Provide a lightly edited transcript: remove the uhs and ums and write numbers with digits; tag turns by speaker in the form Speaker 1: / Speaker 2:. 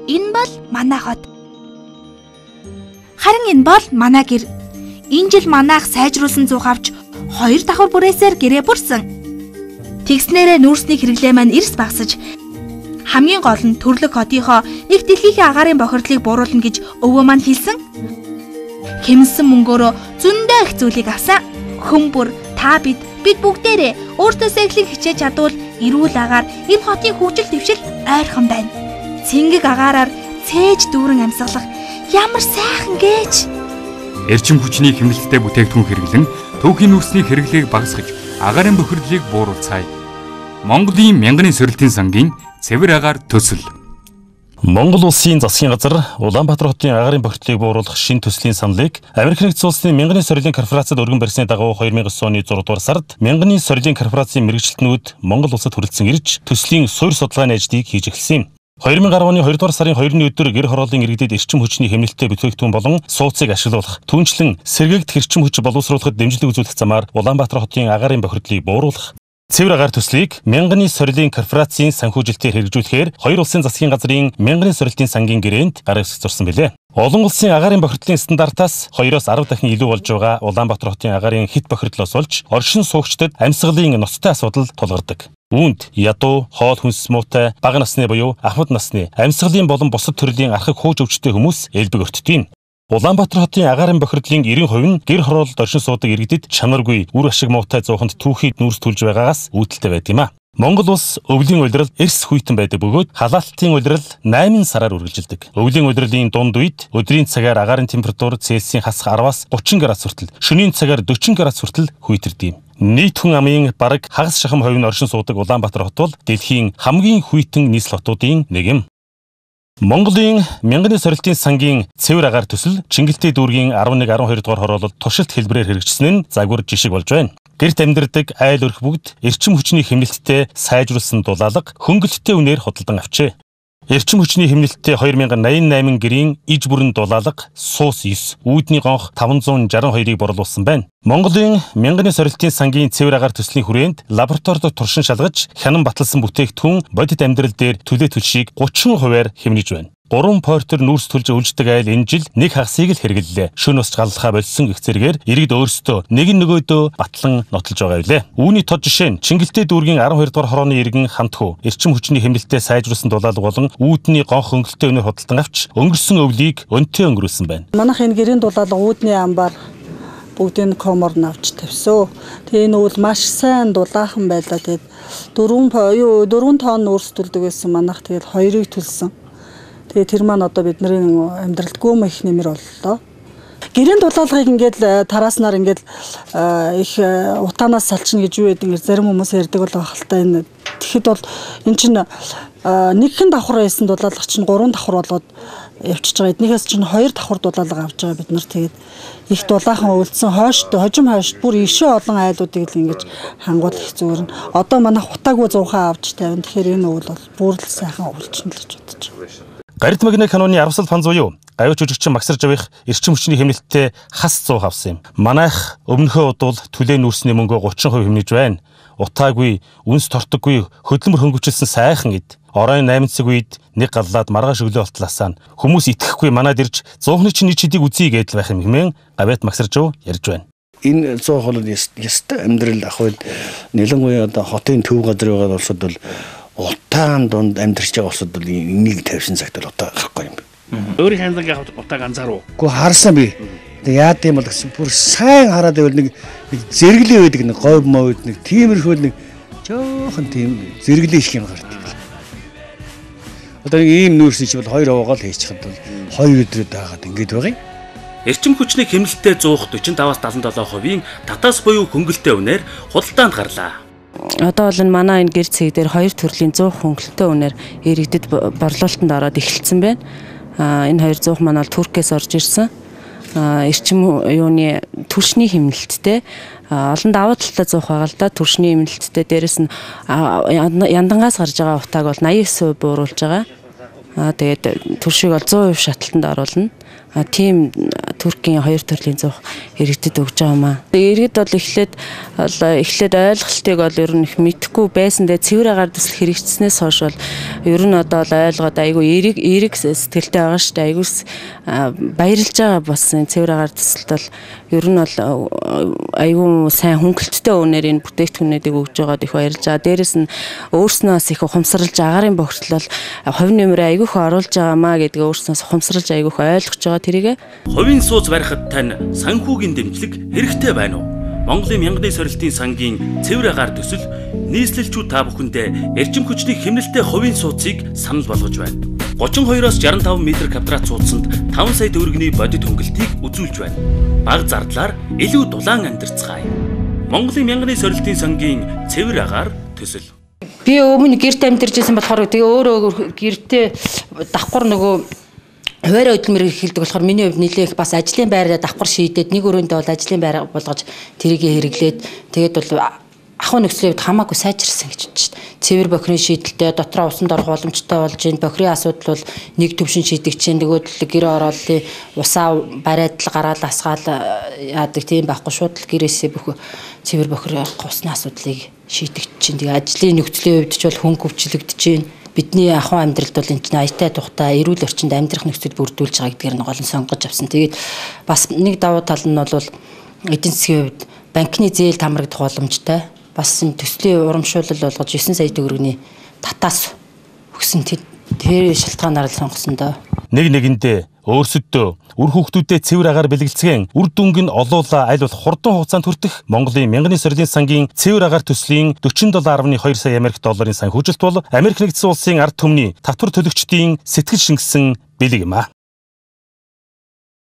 Speaker 1: Энэ бол манай хот. Харин энэ бол манай гэр. Энэ жил манайх сайжруулсан зуух авч 2 давхар бүрээсээр гэрээ бүрсэн. Тэгснээрээ нүүрсний хэрэглээ маань эрс багасж, хамгийн гол нь төрлөг хотынхоо нэг дэлхийнхээ агаарын бохирдлыг бууруулна гэж өвөө маань хэлсэн. Хэмнэсэн мөнгөөрөө зөндөө их зүйлийг авсан. Хүмүүр та бид бүгдээрээ өөртөөсөө эхлэх хичээж чадвал эрүүл агаар энэ хотын хөгжил дэвшил ойрхон байна. Цэнгэг агаараар цээж дүүрэн амьсгалах ямар сайхан гэж.
Speaker 2: Эрчим хүчний хэмнэлттэй бүтээгдэхүүн хэрэглэн түүхийн нүүрсний хэрэглээг багасгаж агаарын бохирдлыг бууруулцгаая. Монголын мянганы сорилтын сангийн цэвэр агаар төсөл.
Speaker 3: Монгол улсын засгийн газар Улаанбаатар хотын агаарын бохирдлыг бууруулах шинэ төслийн саналыг Америк нэгдсэн улсын мянганы сорилын корпорацид өргөн барьсны дагуу 2009 оны 6 дугаар сард мянганы сорилын корпорацийн мэргэжилтнүүд Монгол улсад хүрэлцэн ирж төслийн суурь судалгааны ажлыг хийж эхэлсэн юм. 2010 оны 2 дугаар сарын 2-ны өдөр гэр хорооллын иргэдэд эрчим хүчний хэмнэлттэй бүтээгдэхүүн болон сууцыг ашиглуулах, түүнчлэн сэргээгдэх эрчим хүч боловсруулахад дэмжлэг үзүүлэх замаар Улаанбаатар хотын агаарын бохирдлыг бууруулах цэвэр агаар төслийг мянганы сорилын корпорацийн санхүүжилтээр хэрэгжүүлэхээр хоёр улсын засгийн газрын мянганы сорилтын сангийн гэрээнд гар үсэг зурсан билээ. Олон улсын агаарын бохирдлын стандартаас 2-оос 10 дахин илүү болж байгаа Улаанбаатар хотын агаарын хэт бохирдлоос болж оршин суугчдад амьсгалын ноцтой асуудал тулгардаг. Үүнд ядуу, хоол хүнс муутай, бага насны буюу ахмад насны амьсгалын болон бусад төрлийн архаг хууж өвчтэй хүмүүс элбэг өртдөг. Улаанбаатар хотын агаарын бохирдлын 90% нь гэр хорооллолд оршин суудаг иргэдэд чанаргүй, үр ашиг муутай зууханд түүхийд нүүрс түлж байгаагаас үүдэлтэй байдаг юм а. Монгол улс өвлийн улирал эрс хүйтэн байдаг бөгөөд халаалтын улирал 8 сараар үргэлжилдэг. Өвлийн улирлын дунд үед өдрийн цагаар агаарын температур Цельсийн хасах 10-аас 30 градус хүртэл, шөнийн цагаар 40 градус хүртэл хүйтэрдэг юм. Нийт хүн амын бараг хагас шахам хувь нь оршин суудаг Улаанбаатар хот бол дэлхийн хамгийн хүйтэн нийслэл хотуудын нэг юм. Монголын мянганы сорилтын сангийн цэвэр агаар төсөл Чингэлтэй дүүргийн 11 12 дугаар хороололд туршилт хэлбэрээр хэрэгжсэн нь загвар жишг болж байна. Гэрт амьдардаг айл өрх бүгд эрчим хүчний хэмнэлттэй сайжруулсан дулаалга хөнгөлөлттэй үнээр худалдан авчээ. Эрчим хүчний хэмнэлттэй 2088 гэрийн иж бүрэн дулаалга суус 9, үүдний гонх 562-ыг борлуулсан байна. Монголын мянганы сорилтын сангийн цэвэр агаар төслийн хүрээнд лабораторид туршин шалгаж хянан баталсан бүтээгдэхүүн бодит амьдрал дээр төлөө төлшийг 30%-аар хэмнэж байна. 3 портер нүүрс түлж өлждөг айл энэ жил нэг хагасыг л хэрэглэлээ. Шөнө усч галлахаа болсон гэх зэрэгээр иргэд өөрсдөө нэг нь нөгөөдөө батлан нотолж байгаа билээ. Үүний тод жишээ нь Чингэлтэй дүүргийн 12 дугаар хорооны иргэн Хантхүү эрчим хүчний хэмнэлтээ сайжруулсан дулаалга болон үүдний гонх хөнгөлөлттэй өнөр худалдан авч өнгөрсөн өвлийг өнтэй өнгөрүүлсэн байна.
Speaker 4: Манайх энэ гэрийн дулаалга үүдний амбар бүгдийг комор нь авч тавьсан. Тэгээ энэ өвөл маш сайн дулаахан байлаа. Тэгээд 4 тонн нүүрс түлдэг байсан манайх, тэгээд 2-ыг түлсэн. Тэгээ тэр маань одоо бидний амьдралд гүм их нэмэр боллоо. Гэрийн дулаалгыг ингээд тарааснаар ингээд их утаанаас салчна гэж юу гэдэг зарим хүмүүс ярьдаг бол байх л та. Энэ тэгэхэд бол эн чинь нэгхэн давхар байсан дулаалга чинь 3 давхар болгоод явчихж байгаа. Эднийхээс чинь 2 давхар дулаалга авч байгаа бид нар. Тэгээд их дулаахан өвлөсөн хойшд хожим хойшд бүр ишээ олон айлуудыг л ингэж хангуул их зүгээр нь. Одоо манайх утаагүй зуухаа авч тавина. Тэгэхээр энэ өвөл бол бүр л сайхан өвлчихнө л гэж бодож байна.
Speaker 3: Гарит магны каноны Арвсал Панз буюу гавьяач жүжигчин Магсар Жавих эрчим хүчний хэмнэлттэй хас зуух авсан юм. Манайх өмнөхөө удвал түлээ нүүрсний мөнгөө 30% хэмнэж байна. Утаагүй, үнс тортоггүй, хөдөлмөр хөнгөвчлсөн сайхан эд. Оройн 8 цаг үед нэг галлаад маргааш өглөө болтлаасаа хүмүүс итгэхгүй манад ирж зуухны чинь нэг чидийг үзье гэдэл байх юм хэмээн гавьяат Магсар Жав ярьж байна.
Speaker 5: Энэ зуух бол ястай амьдрал ах үед нэлэнгүй одоо хотын төв газар байгаа улсад бол утаан дунд амьдарч байгаа улсад бол энийг тавьсан цагт бол утаа гарахгүй юм.
Speaker 6: Өөрийн хандлага утааг анзаарав.
Speaker 5: Үгүй харсан би. Тэгээ яад юм бол гэсэн бүр сайн хараад байвал нэг зэрэглээ байдаг, нэг говь мовд нэг тиймэрхүү нэг жоохон тийм зэрэглээ их юм гардаг. Одоо нэг ийм нүүрс чи бол 2 овоогоо л хийчихэд бол 2 өдрөө дагаад ингэж байгаа юм.
Speaker 3: Эрчим хүчний хэмнэлттэй зуух 45-аас 77%-ийн татаас буюу хөнгөлөлттэй үнээр худалдаанд гарлаа.
Speaker 7: Одоо бол энэ манай энэ гэр цэг дээр 2 төрлийн 100 хөнгөлөлттэй үнээр иргэдэд борлуулалтанд ороод эхэлсэн байна. Энэ хоёр зуух маань бол Туркээс орж ирсэн. Эрчим юуны түлшний хэмнэлттэй олон давуу талтай зуух байгаа л да. Түлшний хэмнэлттэй дээрэс нь яндангаас гарч байгаа утааг бол 89% бууруулж байгаа. Тэгээд түлшийг бол 100% шаталтанд оруулна. Тийм Туркийн 2 төрлийн зуух иргэдэд өгж байгаа юм аа. Иргэд бол эхлээд ойлголтыг бол ер нь их мэдэхгүй байсан. Тэгээ цэвэр агаар төсөл хэрэгжснээс хойш бол ер нь одоо бол ойлгоод айгүй эерэг сэтгэлтэй байгаа шүү дээ. Айгүй баярлж байгаа бас цэвэр агаар төсөлд бол ер нь бол айгүй сайн хөнгөлөлттэй үнээр энэ бүтээгдэхүүнүүдийг өгж байгаад их баярлж байгаа. Дээрээс нь өөрснөө бас их ухамсарлаж агаарын бохирдол бол хувь нэмрээ айгүй их оруулж байгаамаа гэдгээ өөрснөөс ухамсарлаж айгүй их ойлгож байгаа тэрийг.
Speaker 8: Хувийн сууц барихад тань санхүүгийн дэмжлэг хэрэгтэй байна уу? Монголын мянганы сорилтын сангийн цэвэр агаар төсөл нийслэлчүүд та бүхэндээ эрчим хүчний хэмнэлттэй хувийн сууцыг санал болгож байна. 32-оос 65 м квадрат сууцсанд 5 сая төгрөгийн бодит хөнгөлтийг үзүүлж байна. Бага зардлаар илүү дулаан амьдарцгаая. Монголын мянганы сорилтын сангийн цэвэр агаар төсөл.
Speaker 9: Би өмнө гэрт амьдарч байсан болохоор тэгээ өөрөө гэртээ давхар нөгөө хуваарь хөдөлмөр эхэлдэг болохоор миний хувьд нэлээх бас ажлын байраа давхар шийдээд нэг өрөөндөө бол ажлын байр болгож тэрийг хэрэглээд тэгээд бол ахуй нөхцөлийн хувьд хамаагүй сайжирсан гэж бодож шít. Цэвэр бохирын шийдэлтэй дотроо усанд орох боломжтой болж байна. Бохирын асуудал бол нэг төвшин шийдэгч чинь нөгөө л гэр орооллын усаа бариад л гараал асгаал яадаг тийм байхгүй шууд л гэрээсээ бүх цэвэр бохир усны асуудлыг шийдэгч чинь. Тэгээ ажлын нөхцөлийн хувьд ч бол хөнгө хөвчлөгдөж байна. Бидний ахуй амьдралд бол энэ чинь аятай тухтай эрүүл орчинд амьдрах нөхцөл бүрдүүлж байгаа гэдгээр нь гол нь сонгож авсан. Тэгээд бас нэг давуу тал нь бол эдийн засгийн хувьд банкны зээл хамрагдах боломжтой. Бас энэ төслийн урамшуулал болгож 9 сая төгрөгийн татаас өгсөн тэр шалтгаанаар л сонгосон доо.
Speaker 3: Нэг нэгэндээ өөрсөддөө үр хүүхдүүдэд цэвэр агаар бэлгэлцгээн үр дүнг нь олуула аль болох хурдан хугацаанд хүртэх Монголын мянганы сорилтын сангийн цэвэр агаар төслийн 47.2 сая Америк долларын санхүүжилт бол Америк нэгдсэн улсын ард түмний татвар төлөгчдийн сэтгэл шингэсэн бэлэг юм а.